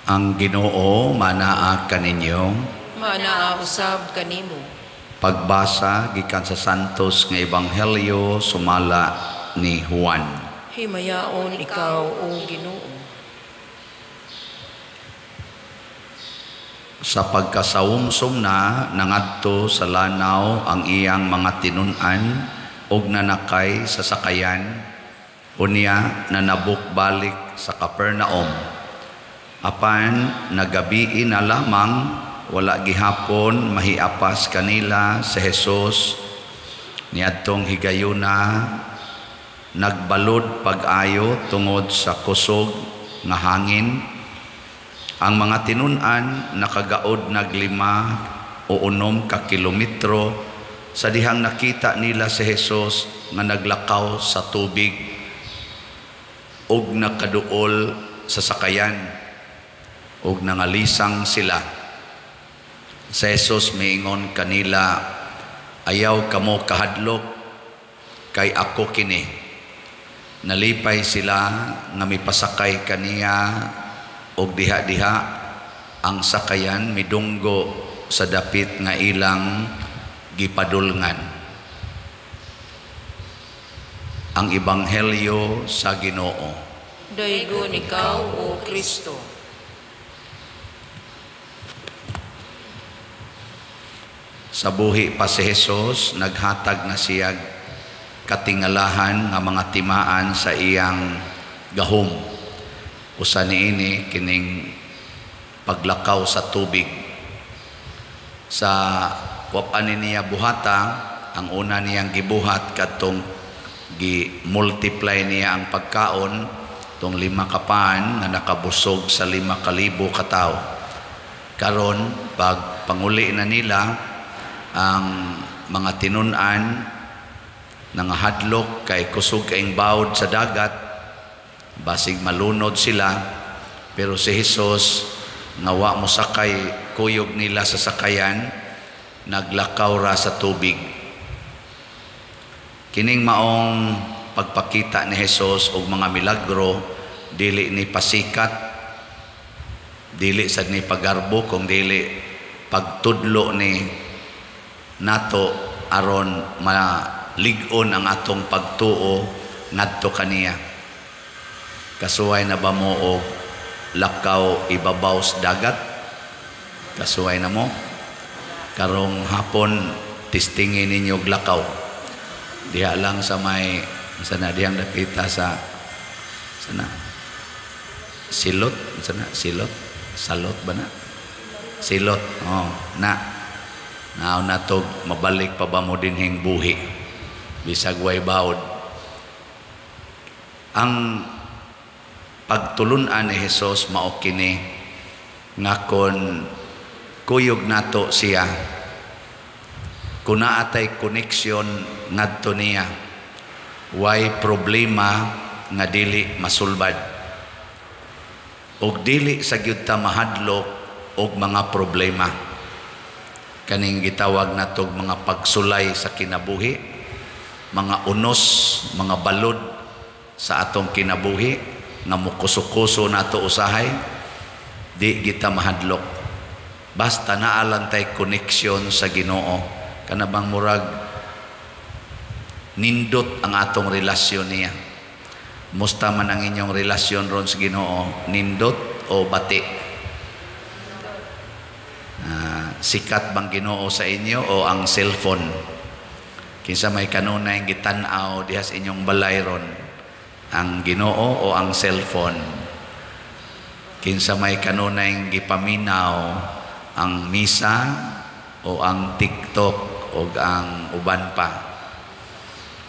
Ang Ginoo manaa kaninyo. Manaa usab kanimo. Pagbasa gikan sa Santos nga Ebanghelyo sumala ni Juan. Himayaon ikaw, o Ginoo. Sa pagkasawumsom na nangadto sa lanaw ang iyang mga tinun-an ug nanakay sa sakayan, unya nanabok balik sa Capernaum. Apan nagabii na lamang, wala gihapon mahiapas kanila si Jesus. Niadtong higayuna nagbalod pag-ayo tungod sa kusog nga hangin. Ang mga tinun-an nakagaod nag 5 o 6 ka kilometro sa dihang nakita nila si Jesus nga naglakaw sa tubig ug nakaduol sa sakayan ug nangalisang sila. Si Jesus miingon kanila, "Ayaw kamo kahadlok, kay ako kini." Nalipay sila nga mipasakay kaniya og diha-diha ang sakayan midunggo sa dapit nga ilang gipadulngan. Ang Ebanghelyo sa Ginoo. Daygon ikaw, o Kristo. Sa buhi pa si Jesus, naghatag na siya katingalahan nga mga timaan sa iyang gahom. Usa niini kining paglakaw sa tubig. Sa wapan niya buhata, ang una niyang gibuhat kadtong gi-multiply niya ang pagkaon tong 5 ka pan nga nakabusog sa 5,000 ka tawo. Karon pag panguli na nila ang mga tinun-an, nangahadlok kay kusog kaing bawod sa dagat, basig malunod sila, pero si Jesus nga wa mosakay kuyog nila sa sakayan, naglakaw ra sa tubig. Kining maong pagpakita ni Jesus og mga milagro, dili ni pasikat, dili sad ni pagarbo, kung dili pagtudlo ni nato aron malig-on ang atong pagtuo ngadto kaniya. Kasuway na ba mo og lakaw ibabaw sa dagat? Kasuway na mo? Karong hapon testingin ninyo og lakaw. Diha lang sa may sana dihang dapita sa sana silot, sana silot, salot ba na? Silot. Oh, na. Nao na to, mabalik pa ba mo dinhing buhi bisag way bawod. Ang pagtulun-an ni Jesus mao kini nga kon kuyog nato siya, kun naa tay connection ngadto niya, way problema nga dili masulbad ug dili sa gyud ta mahadlok og mga problema. Kaning gitawag natog mga pagsulay sa kinabuhi, mga unos, mga balod sa atong kinabuhi nga mukuso-kuso nato usahay, di kita mahadlok. Basta naa lang tay connection sa Ginoo. Kana bang murag nindot ang atong relasyon niya. Musta man ang inyong relasyon ron sa Ginoo, nindot o bati? Sikat bang Ginoo sa inyo o ang cellphone? Kinsa may kanunay gitan-aw diha sa inyong balay ron, ang Ginoo o ang cellphone? Kinsa may kanunay gipaminaw, ang misa o ang TikTok o ang uban pa?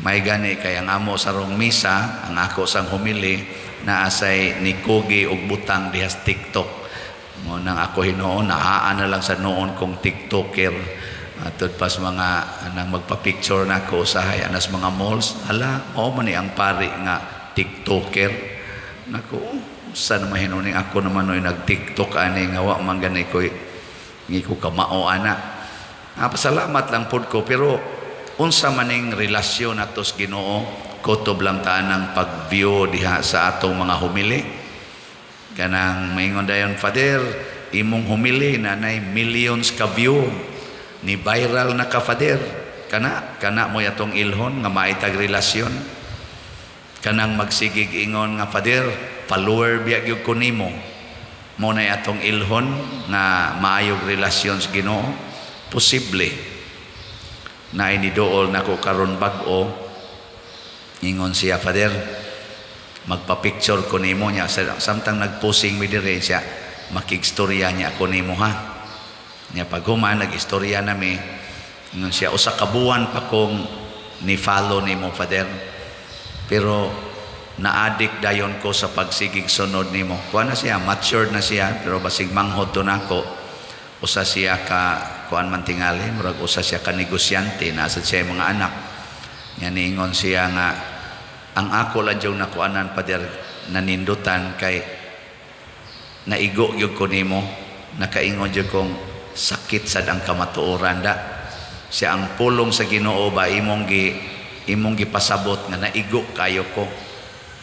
May gani kay ang amo sa rong misa, ang ako sang humili, naasay nikugi og butang diha sa TikTok. Mo nang ako hinuon, naa na lang sa noon kong TikToker. Atud pas mga anang magpa-picture na ako usahay anas mga malls, hala, mao man ni ang pari nga TikToker. Nako, sa naman hinuon ako naman oy nag-TikTok ani nga wa man gani koy ngi ko kamao ana. Pasalamat lang pud ko, pero unsa maning relasyon nato sa Ginoo, kutob lang ta nang pag-view diha sa atong mga humili. Kanang maingon dayon, "Father, imong homily nanay millions ka view, ni viral na ka, Father." Kana kana mo atong ilhon nga maitag relasyon. Kanang magsigig ingon nga, "Father, follower biya gyud ko nimo." Mo na atong ilhon nga maayog relasyon sa Ginoo? Posible. Na inidool nako karon bag-o, ingon siya, "Father, magpa-picture ko nimo." Niya samtang nagposing mi dire siya, "Makigstorya niya ako nimo ha." Niya pag human nag-istorya nami, ingon siya, "Usa ka buwan pa kong ni follow nimo, Father, pero na-addict dayon ko sa pagsigig sunod nimo." Kuan na siya, matured na siya, pero basig manghod to nako. Usa siya ka kuan man tingali, murag usa siya ka negosyante, nasa siya mga anak. Nya niingon siya nga, "Ang ako lang yung nakuanan, Father, nanindutan kay naigo gyud ko nimo, nakaingon gyud kong sakit sad ang kamatuoran da." Siya ang pulong sa Ginoo ba imong gipasabot nga naigo kayo ko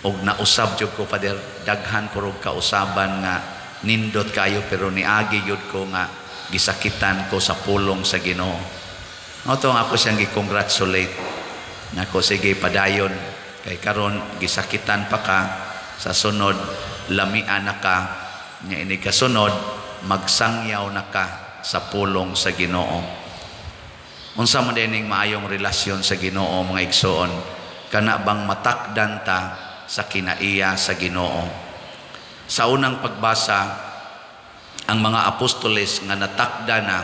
og nausab jud ko, Father, daghan ko rog kausaban nga nindot kayo, pero niagi gyud ko nga gisakitan ko sa pulong sa Ginoo. Mao ako siyang gi-congratulate nako, "Sige, padayon, kay karon gisakitan pa ka, sa sunod lamian na ka nya, ini kasunod magsangyaw na ka sa pulong sa Ginoo." Unsa man dining maayong relasyon sa Ginoo, mga igsoon? Kana bang matakdan ta sa kinaiya sa Ginoo. Sa unang pagbasa, ang mga apostoles nga natakda na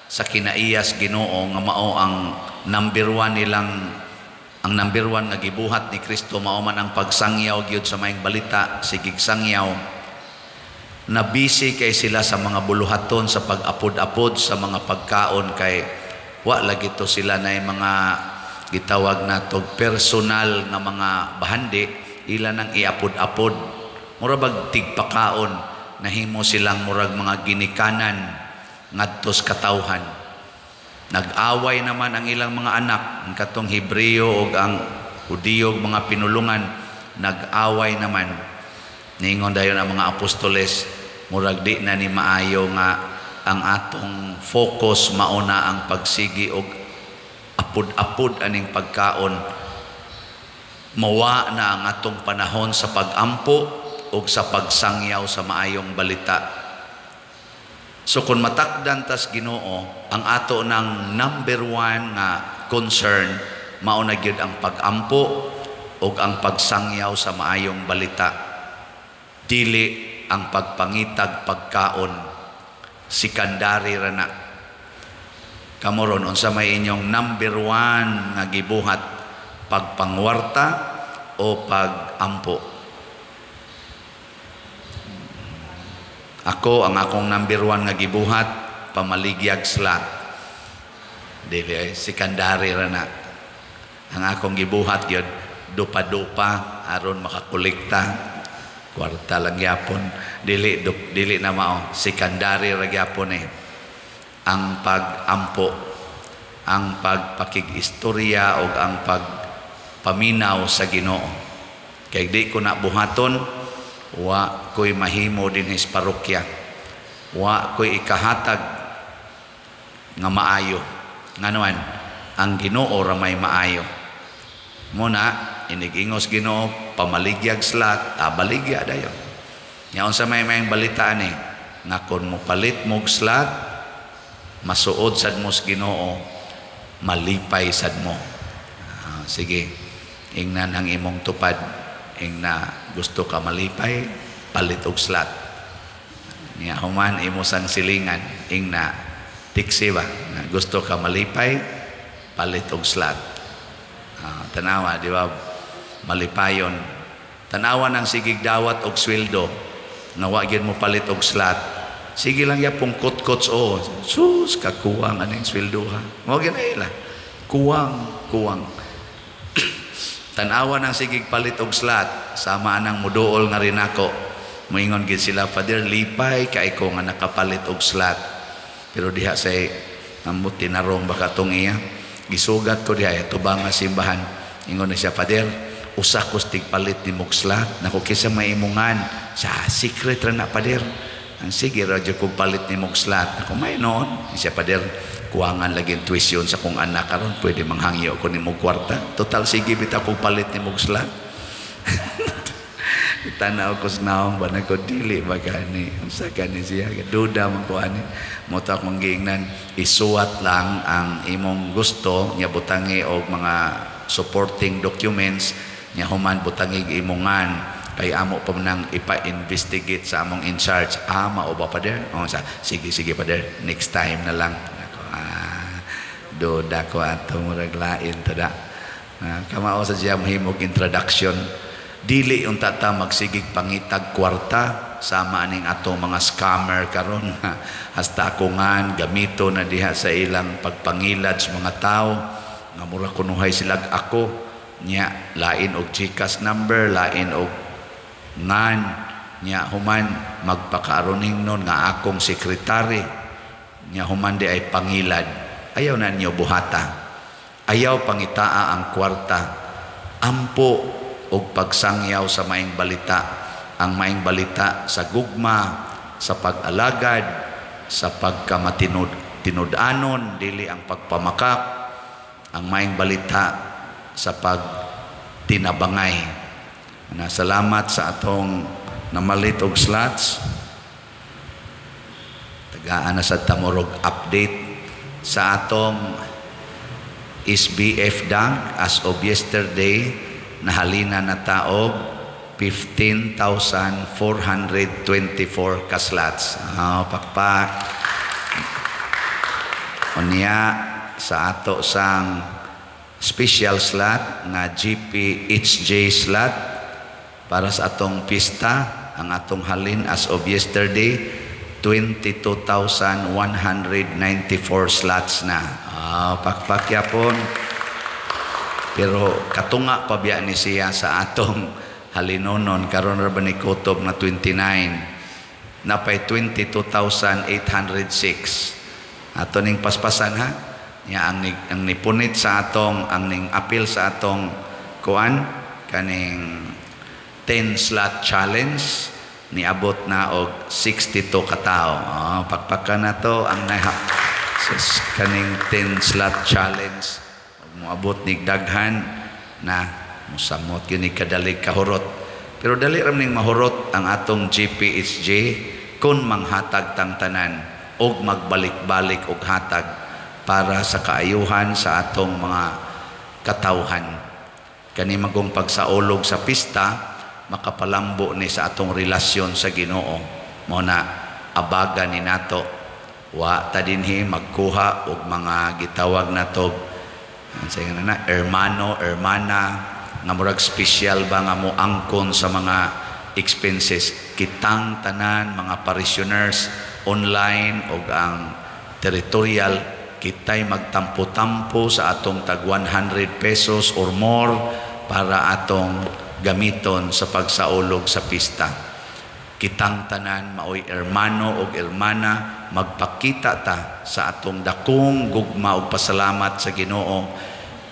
sa kinaiya sa Ginoo, nga mao ang number one nilang, ang number one nga gibuhat ni Kristo mao man ang pagsangyaw gyud sa maayong balita, sigig sangyaw. Na busy kay sila sa mga buluhaton sa pag-apod-apod sa mga pagkaon, kay wa lagi to sila na mga gitawag na personal nga mga bahandi, ila nang iapod-apod, mura bag tigpakaon. Nahimo silang murag mga ginikanan ngadto sa katawhan. Nag-away naman ang ilang mga anak, ang katong Hebreo ug ang Hudiyo, mga pinulungan, nag-away naman. Niingon dayon ang mga apostoles, murag di na ni maayo nga ang atong focus mauna ang pagsigi og apod-apod aning pagkaon. Mawa na ang atong panahon sa pagampo ug sa pagsangyaw sa maayong balita. So kung matakdan tas Ginoo, ang ato ng number one nga concern mao na gyud ang pagampo ug ang pagsangyaw sa maayong balita. Dili ang pagpangitag pagkaon, sekundary ra na. Kamo ron, unsa may inyong number one nga gibuhat, pagpangwarta o pagampo? Ako, ang akong number one nga gibuhat, pamaligyag slot. Dili ay sekundary ra na. Ang akong gibuhat gyud, dupa-dupa aron makakolekta kwarta lang gyapon. Dili dili na mao, sekundary ra gyapon eh ang pagampo, ang pagpakig-istorya o ang pagpaminaw sa Ginoo. Kay di ko na buhaton, wa ko'y mahimo dinhi sa parokya, wa ko'y ikahatag nga maayo. Nganuan ang Ginoo ra may maayo. Muna inigingos Ginoo, pamaligyag slot, baligya dayon. Nya unsa may mayang balitaan eh nga kon mo palit mog slot, masuod sad mo sa Ginoo, malipay sad mo. Sige, ingnan ang imong tupad, ingna gusto ka malipay, palit og slot. Nya human imo sang silingan, ingna tiksi ba, gusto ka malipay, palit og slot. Tanawa, di ba, malipayon. Tanawa ng sigig dawat og sweldo nga wa gyud mo palit og slot, sige lang yapong kutkots o sus, kakuwang aning sweldo ha. Mao gyud ila, kuwang kuwang. Tanawa ng sigig palit og slot, sama anang muduol nga rin ako, moingon gid sila, "Father, lipay kay ko nga nakapalit og slot." Pero diha say ambot tinarong baka tong iya gisugat ko diha tubang nga simbahan, ingon na siya, "Father, usa ko tigpalit ni mog slot nako, kisa maimungan." Sa secret ra na, pader. Ang sige ra jud kog palit nimo og slot. Ako may noon siya, pader, kuwangan lagi ang tuition sa kong anak karon, pwede manghangyo ko nimo kwarta. Total sige bitaw kog palit nimo og slot. Tanaw ko sa naong ba ko, dili ba gani, unsa gani siya, duda man ko ani. Mo to akong giingnan, isuwat lang ang imong gusto nya, butangi og mga supporting documents nya, human butangi imongan kay amo pa man nang ipa-investigate sa among in charge. Ah, mao ba, pader? Oh, sa sige, sige, pader, next time na lang. Ako, ah, duda ko ato, murag lain to da. Ah, kamao sa siya mahimog introduction. Dili unta ta magsigig pangitag kwarta sama aning atong mga scammer karon. Hasta akungan gamito na diha sa ilang pagpangilad sa mga tao nga mura kunuhay silag ako nya, lain og GCash number, lain og ngan nya, human magpakaaroning nun nga akong sekretary nya, human di ay pangilad. Ayaw na ninyo buhata, ayaw pangitaa ang kwarta. Ampo og pagsangyaw sa maing balita, ang maing balita sa gugma, sa pag-alagad, sa pagkamatinud tinud-anon, dili ang pagpamakak, ang maing balita sa pagtinabangay na. Salamat sa atong namalit og slots. Tagaan na sa tamurog update sa atong SBF dag. As of yesterday, nahalina na taog 15,424 ka slots. Oh, pakpak. Unya sa ato sang special slot nga GPHJ slot para sa atong pista, ang atong halin as of yesterday, 22,194 slots na. Oh, pakpak yapon. Pero katunga pa biya ni siya sa atong halinonon karon ra ba ni kutob na 29, napay 22,806 ato ning paspasan ha. Nya ang nipunit sa atong, ang ning apil sa atong kuan kaning 10 slot challenge, niabot na og 62 katao. Oh, pakpakan na to ang naha sa kaning 10 slot challenge. Moabot nig daghan na, musamot gyud ni kadalig kahurot. Pero dali ra ning mahurot ang atong GPHJ kung manghatag tang tanan og magbalik-balik og hatag para sa kaayuhan sa atong mga katawhan. Kani magong pagsaulog sa pista, makapalambo ni sa atong relasyon sa Ginoo. Mao na abaga ni nato, wa ta dinhi magkuha og mga gitawag nato sa nga na hermano, hermana nga murag special ba nga mo angkon sa mga expenses. Kitang tanan mga parishioners online og ang territorial, kitay magtampo-tampo sa atong tag 100 pesos or more para atong gamiton sa pagsaulog sa pista. Kitang tanan maoy hermano og hermana, magpakita ta sa atong dakong gugma ug pasalamat sa Ginoo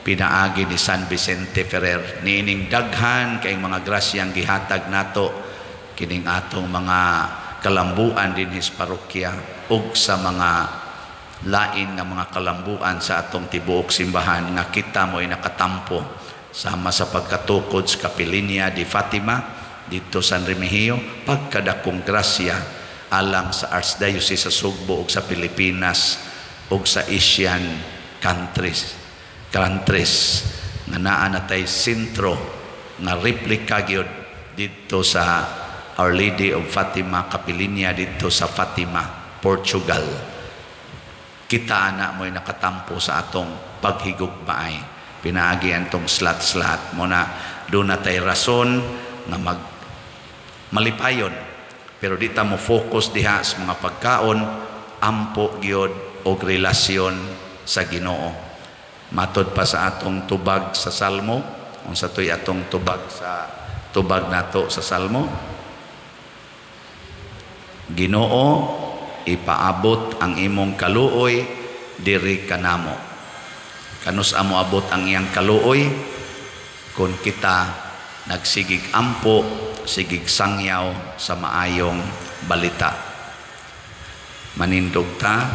pinaagi ni San Vicente Ferrer niining daghan kay mga grasyang gihatag nato kining atong mga kalambuan dinhi sa parokya ug sa mga lain nga mga kalambuan sa atong tibuok simbahan nga kita mo'y nakatampo sama sa pagkatukod sa Kapilinya di Fatima dito San Remigio, pagkadakong grasya alang sa Archdiocese sa Sugbo ug sa Pilipinas ug sa Asian countries nga naa na tay sentro nga replika gyud didto sa Our Lady of Fatima Kapilinya didto sa Fatima, Portugal. Kita ana mo'y nakatampo sa atong paghigugmaay pinaagi antong slot-slot mo na doon na tay rason nga mag malipayon. Pero di ta mo focus diha sa mga pagkaon, ampo gyud og relasyon sa Ginoo. Matod pa sa atong tubag sa Salmo, unsa to'y atong tubag sa tubag nato sa Salmo? Ginoo, ipaabot ang imong kaluoy diri kanamo. Kanus amo abot ang iyang kaluoy? Kung kita nagsigig ampo sigig sangyaw sa maayong balita. Manindog ta.